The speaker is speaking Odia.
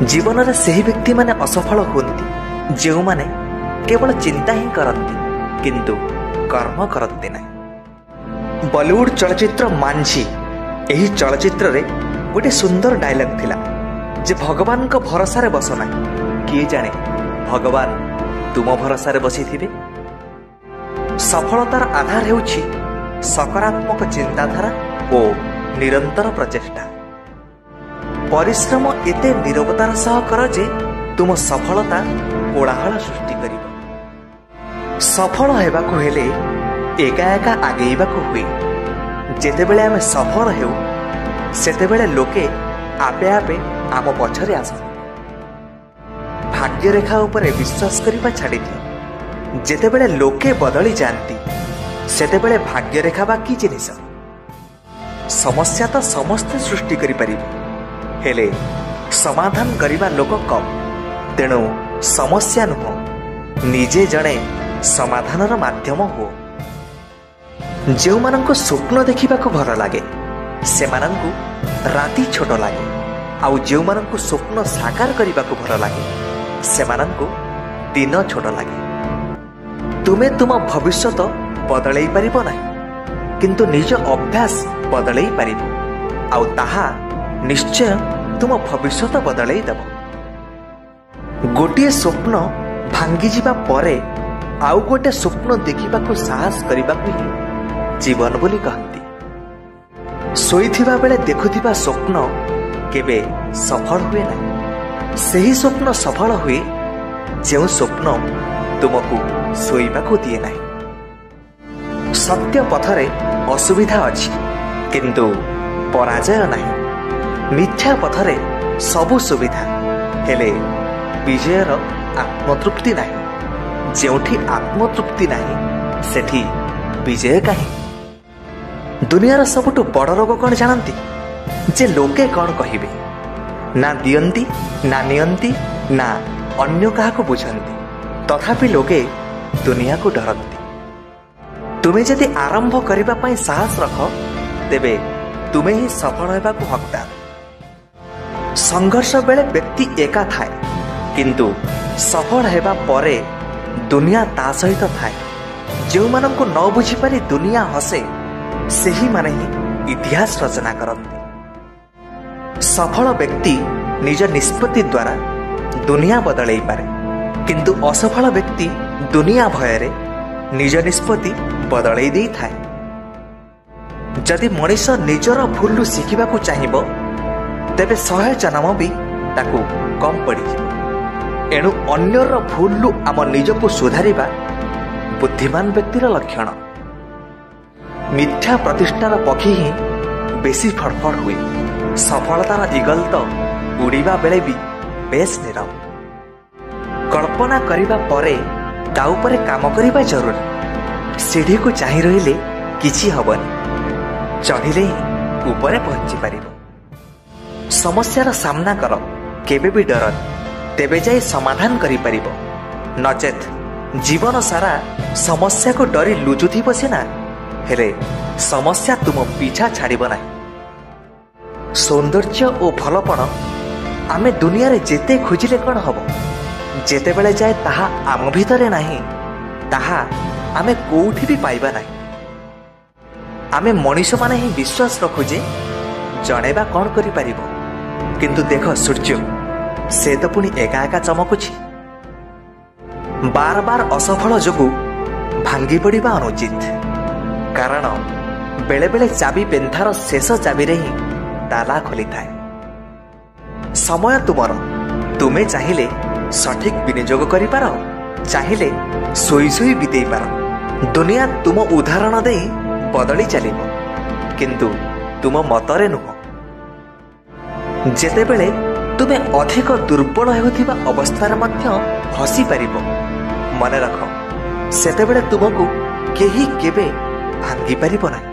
ଜୀବନରେ ସେହି ବ୍ୟକ୍ତିମାନେ ଅସଫଳ ହୁଅନ୍ତି ଯେଉଁମାନେ କେବଳ ଚିନ୍ତା ହିଁ କରନ୍ତି କିନ୍ତୁ କର୍ମ କରନ୍ତି ନାହିଁ। ବଲିଉଡ ଚଳଚ୍ଚିତ୍ର ମାଂଝି, ଏହି ଚଳଚ୍ଚିତ୍ରରେ ଗୋଟେ ସୁନ୍ଦର ଡାଇଲଗ ଥିଲା ଯେ ଭଗବାନଙ୍କ ଭରସାରେ ବସ ନାହିଁ, କିଏ ଜାଣେ ଭଗବାନ ତୁମ ଭରସାରେ ବସିଥିବେ। ସଫଳତାର ଆଧାର ହେଉଛି ସକାରାତ୍ମକ ଚିନ୍ତାଧାରା ଓ ନିରନ୍ତର ପ୍ରଚେଷ୍ଟା। ପରିଶ୍ରମ ଏତେ ନିରବତାର ସହ କର ଯେ ତୁମ ସଫଳତା କୋଳାହଳ ସୃଷ୍ଟି କରିବ। ସଫଳ ହେବାକୁ ହେଲେ ଏକା ଏକା ଆଗେଇବାକୁ ହୁଏ। ଯେତେବେଳେ ଆମେ ସଫଳ ହେଉ ସେତେବେଳେ ଲୋକେ ଆପେ ଆପେ ଆମ ପଛରେ ଆସନ୍ତି। ଭାଗ୍ୟରେଖା ଉପରେ ବିଶ୍ୱାସ କରିବା ଛାଡ଼ିଦିଅ। ଯେତେବେଳେ ଲୋକେ ବଦଳି ଯାଆନ୍ତି ସେତେବେଳେ ଭାଗ୍ୟରେଖା ବା କି ଜିନିଷ? ସମସ୍ୟା ତ ସମସ୍ତେ ସୃଷ୍ଟି କରିପାରିବେ, ହେଲେ ସମାଧାନ କରିବା ଲୋକ କମ୍। ତେଣୁ ସମସ୍ୟା ନୁହଁ, ନିଜେ ଜଣେ ସମାଧାନର ମାଧ୍ୟମ ହୁଅ। ଯେଉଁମାନଙ୍କୁ ସ୍ୱପ୍ନ ଦେଖିବାକୁ ଭଲ ଲାଗେ ସେମାନଙ୍କୁ ରାତି ଛୋଟ ଲାଗେ, ଆଉ ଯେଉଁମାନଙ୍କୁ ସ୍ୱପ୍ନ ସାକାର କରିବାକୁ ଭଲ ଲାଗେ ସେମାନଙ୍କୁ ଦିନ ଛୋଟ ଲାଗେ। ତୁମେ ତୁମ ଭବିଷ୍ୟତ ବଦଳେଇ ପାରିବ ନାହିଁ, କିନ୍ତୁ ନିଜ ଅଭ୍ୟାସ ବଦଳେଇ ପାରିବ, ଆଉ ତାହା ନିଶ୍ଚୟ ତୁମ ଭବିଷ୍ୟତ ବଦଳେଇ ଦେବ। ଗୋଟିଏ ସ୍ୱପ୍ନ ଭାଙ୍ଗିଯିବା ପରେ ଆଉ ଗୋଟେ ସ୍ୱପ୍ନ ଦେଖିବାକୁ ସାହସ କରିବାକୁ ହିଁ ଜୀବନ ବୋଲି କହନ୍ତି। ଶୋଇଥିବା ବେଳେ ଦେଖୁଥିବା ସ୍ୱପ୍ନ କେବେ ସଫଳ ହୁଏ ନାହିଁ। ସେହି ସ୍ୱପ୍ନ ସଫଳ ହୁଏ ଯେଉଁ ସ୍ୱପ୍ନ ତୁମକୁ ଶୋଇବାକୁ ଦିଏ ନାହିଁ। ସତ୍ୟ ପଥରେ ଅସୁବିଧା ଅଛି କିନ୍ତୁ ପରାଜୟ ନାହିଁ। ମିଥ୍ୟା ପଥରେ ସବୁ ସୁବିଧା, ହେଲେ ବିଜୟର ଆତ୍ମତୃପ୍ତି ନାହିଁ। ଯେଉଁଠି ଆତ୍ମତୃପ୍ତି ନାହିଁ ସେଠି ବିଜୟ କାହିଁ? ଦୁନିଆର ସବୁଠୁ ବଡ଼ ରୋଗ କ'ଣ ଜାଣନ୍ତି? ଯେ ଲୋକେ କ'ଣ କହିବେ। ନା ଦିଅନ୍ତି, ନା ନିଅନ୍ତି, ନା ଅନ୍ୟ କାହାକୁ ବୁଝନ୍ତି, ତଥାପି ଲୋକେ ଦୁନିଆକୁ ଡରନ୍ତି। ତୁମେ ଯଦି ଆରମ୍ଭ କରିବା ପାଇଁ ସାହସ ରଖ ତେବେ ତୁମେ ହିଁ ସଫଳ ହେବାକୁ ହକଦାର। ସଂଘର୍ଷ ବେଳେ ବ୍ୟକ୍ତି ଏକା ଥାଏ, କିନ୍ତୁ ସଫଳ ହେବା ପରେ ଦୁନିଆ ତା ସହିତ ଥାଏ। ଯେଉଁମାନଙ୍କୁ ନ ବୁଝିପାରି ଦୁନିଆ ହସେ ସେହିମାନେ ହିଁ ଇତିହାସ ରଚନା କରନ୍ତି। ସଫଳ ବ୍ୟକ୍ତି ନିଜ ନିଷ୍ପତ୍ତି ଦ୍ୱାରା ଦୁନିଆ ବଦଳେଇ ପାରେ, କିନ୍ତୁ ଅସଫଳ ବ୍ୟକ୍ତି ଦୁନିଆ ଭୟରେ ନିଜ ନିଷ୍ପତ୍ତି ବଦଳେଇ ଦେଇଥାଏ। ଯଦି ମଣିଷ ନିଜର ଭୁଲରୁ ଶିଖିବାକୁ ଚାହିଁବ ତେବେ 100 ଜନ୍ମ ବି ତାକୁ କମ୍ ପଡ଼ିଯିବ। ଏଣୁ ଅନ୍ୟର ଭୁଲରୁ ଆମ ନିଜକୁ ସୁଧାରିବା ବୁଦ୍ଧିମାନ ବ୍ୟକ୍ତିର ଲକ୍ଷଣ। ମିଥ୍ୟା ପ୍ରତିଷ୍ଠାର ପକ୍ଷୀ ହିଁ ବେଶୀ ଫଡ଼ଫଡ଼ ହୁଏ। ସଫଳତାର ଇଗଲ ତ ଉଡ଼ିବା ବେଳେ ବି ବେଶ ନୀରବ। କଳ୍ପନା କରିବା ପରେ ତା ଉପରେ କାମ କରିବା ଜରୁରୀ। ସିଢ଼ିକୁ ଚାହିଁ ରହିଲେ କିଛି ହେବନି, ଚଢ଼ିଲେ ହିଁ ଉପରେ ପହଞ୍ଚି ପାରିବ। ସମସ୍ୟାର ସାମ୍ନା କର, କେବେ ବି ଡରନି, ତେବେ ଯାଇ ସମାଧାନ କରିପାରିବ। ନଚେତ୍ ଜୀବନ ସାରା ସମସ୍ୟାକୁ ଡରି ଲୁଚୁଥିବ ସିନା, ହେଲେ ସମସ୍ୟା ତୁମ ପିଛା ଛାଡ଼ିବ ନାହିଁ। ସୌନ୍ଦର୍ଯ୍ୟ ଓ ଭଲପଣ ଆମେ ଦୁନିଆରେ ଯେତେ ଖୋଜିଲେ କ'ଣ ହେବ, ଯେତେବେଳେ ଯାଏ ତାହା ଆମ ଭିତରେ ନାହିଁ ତାହା ଆମେ କୋଉଠି ବି ପାଇବା ନାହିଁ। ଆମେ ମଣିଷମାନେ ହିଁ ବିଶ୍ୱାସ ରଖୁ ଯେ ଜଣେ ବା କ'ଣ କରିପାରିବ, କିନ୍ତୁ ଦେଖ ସୂର୍ଯ୍ୟ, ସେ ତ ପୁଣି ଏକା ଏକା ଚମକୁଛି। ବାର ବାର ଅସଫଳ ଯୋଗୁଁ ଭାଙ୍ଗି ପଡ଼ିବା ଅନୁଚିତ, କାରଣ ବେଳେବେଳେ ଚାବି ପେନ୍ଥାର ଶେଷ ଚାବିରେ ହିଁ ତାଲା ଖୋଲିଥାଏ। ସମୟ ତୁମର, ତୁମେ ଚାହିଁଲେ ସଠିକ ବିନିଯୋଗ କରିପାର, ଚାହିଁଲେ ଶୋଇ ଶୋଇ ବିତେଇ ପାର। ଦୁନିଆ ତୁମ ଉଦାହରଣ ଦେଇ ବଦଳି ଚାଲିବ, କିନ୍ତୁ ତୁମ ମତରେ ନୁହଁ। ଯେତେବେଳେ ତୁମେ ଅଧିକ ଦୁର୍ବଳ ହେଉଥିବା ଅବସ୍ଥାରେ ମଧ୍ୟ ହସିପାରିବ, ମନେ ରଖ ସେତେବେଳେ ତୁମକୁ କେହି କେବେ ଭାଙ୍ଗିପାରିବ ନାହିଁ।